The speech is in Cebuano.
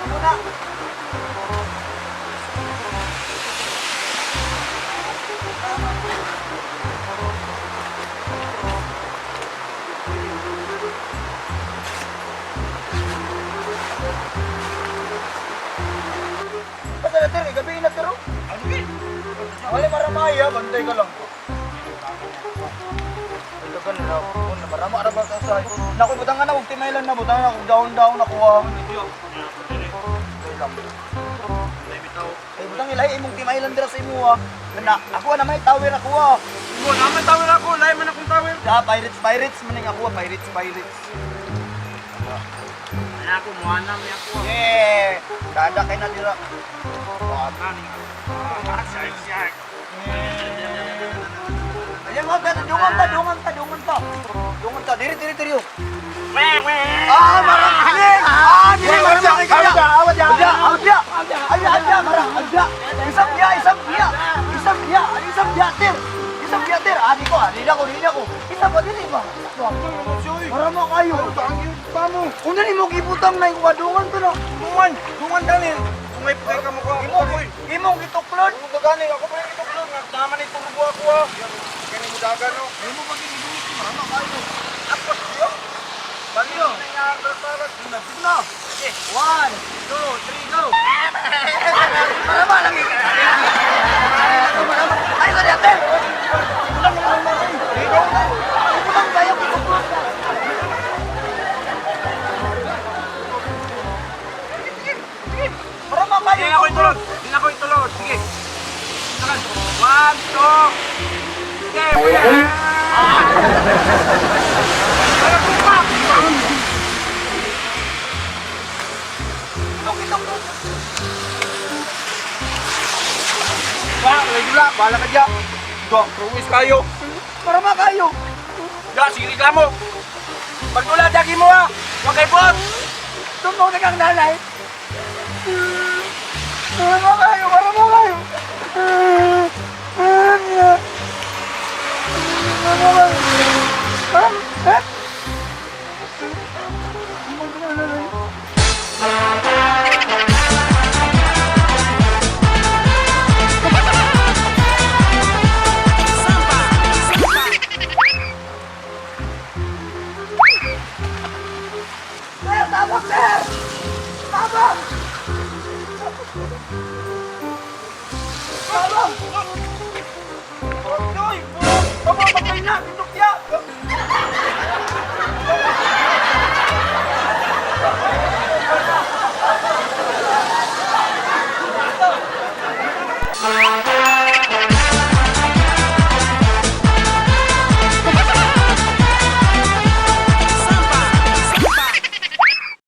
Muna. Basta na tere, gabi na tero. Ano gid? Wala maramaya, bantay ka lang. Ito ka na, na marama ra ba ka sa. Naku, butangan na og timaylan na, butangan na og down down nakuha. Okay lang. Ay, butang ilay imong timaylan dira sa imuha. Na, ako na may tower ako ah. Mo naman tawir ako, lahi man akong tawir. Da, pirates, pirates maning ako, ah, pirates, pirates. Ana ako mo anam ni ako. Yeah, kada kay na dira. Ah, shark shark. Ayan mo, pero dungan ta, dungan ta, dungan ta. Dungan ta, diri, diri, diri. Oh. Weh weh. Ah, marang Ah, dili marang kaya. Awad ya. Awad ya. Ay, awad marang awad. Isang biya, isang biya. Isang biya, isang biya tir. Isang biya tir. Ani ko, ani na ko, ani na ko. Isa pa dili ba? Isa pa. Marama kayo. Pamo. Una ni mo gibutang na yung wadungan to no. Dungan, dungan dani. Kung may pagay ka mo ko. Imo, imong gituklod. Kung gagani ako pa yung ituklog nga tama ni tulugo ako ah. Kani mo dagan no. Imo pa giniduit, marama kayo. Apos yo. Baliyo. Nangyari Na. One, two, three, go. Marama lang. Ay, sorry, ate. Butang lang lang. Butang kayo gituklod. Marama kayo. Hindi ako itulog. Hindi ako itulog. Sige. Tulog. One, two. Sige. Ano ko pa? Imong gituklod. Ba, wala, bahala ka dyan. Go, cruise kayo. Marama kayo. Ya, sige reklamo. Pagdula, dagi mo ah. Huwag kay bot. Tumbong na kang nanay. Marama kayo, marama kayo. Marama kayo. Sir, tabang, sir! Tabang! Tabang! Hoy, baba, patay na. Tutok ya.